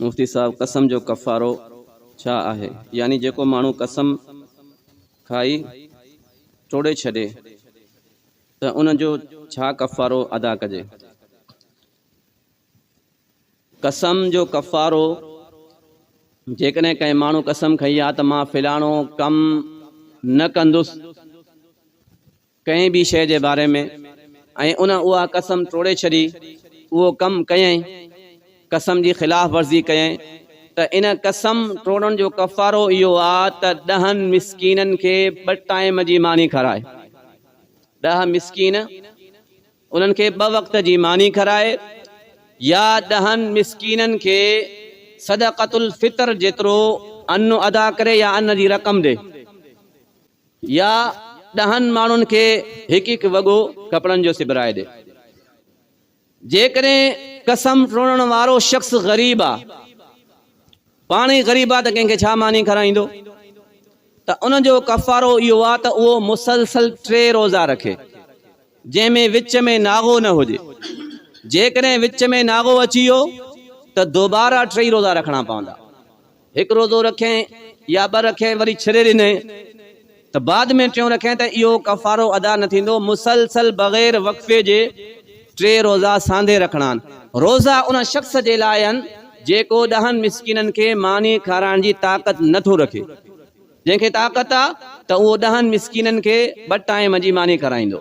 مفتي صاحب قسم جو ڪفارو ڇا آهي؟ يعني جيڪو ماڻهو قسم کائي ٽوڙي ڇڏي ته ان جو ڇا ڪفارو ادا ڪجي؟ قسم جو ڪفارو جيڪڏهن ڪنهن ماڻهو قسم کنئي آ ته مان فلاڻو ڪم نه ڪندس ڪنهن به شيء جي باري ۾ ۽ ان اها قسم ٽوڙي ڇڏي، اهو ڪم ڪيائين، قسم جي خلاف ورزي ڪيائين ته ان قسم ٽوڙڻ جو ڪفارو اهو آ ته ڏهن مسڪينن کي ٻه ٽائيم جي ماني کارائي. ڏهه مسڪين انهن کي ٻه وقت جي ماني کارائي يا ڏهن مسڪينن کي صدقة الفطر جيترو ان ادا ڪري يا ان جي رقم ڏي. يا ڏهن ماڻهن کي هڪ هڪ وڳو ڪپڙن جو سبرائي ڏي. جيڪڏهن قسم ٽوڙڻ وارو شخص غريب آ، پاڻ ئي غريب آ ته ڪنهن کي ڇا ماني کارائيندو؟ ته ان جو ڪفارو اهو آ ته اهو مسلسل ٽي روزا رکي، جنهن ۾ وچ ۾ ناغو نه هجي. جيڪڏهن وچ ۾ ناغو اچي ويو ته دوباره ٽئي روزا رکڻا پوندا. هڪ روزو رکيائين يا ٻه رکيائين وري ڇڏي ڏنائين ته بعد ۾ ٽيون رکيائين ته اهو ڪفارو ادا نه ٿيندو، مسلسل بغير وقفي جي ٽي روزا سانڌي رکڻا آهن. روزا ان شخص جي لاء آهن جيڪو ڏهن مسڪينن کي ماني کارائڻ جي طاقت نه ٿو رکي. جنهن کي طاقت آ ته اهو ڏهن مسڪينن کي ٻه ٽائيم جي ماني کارائيندو.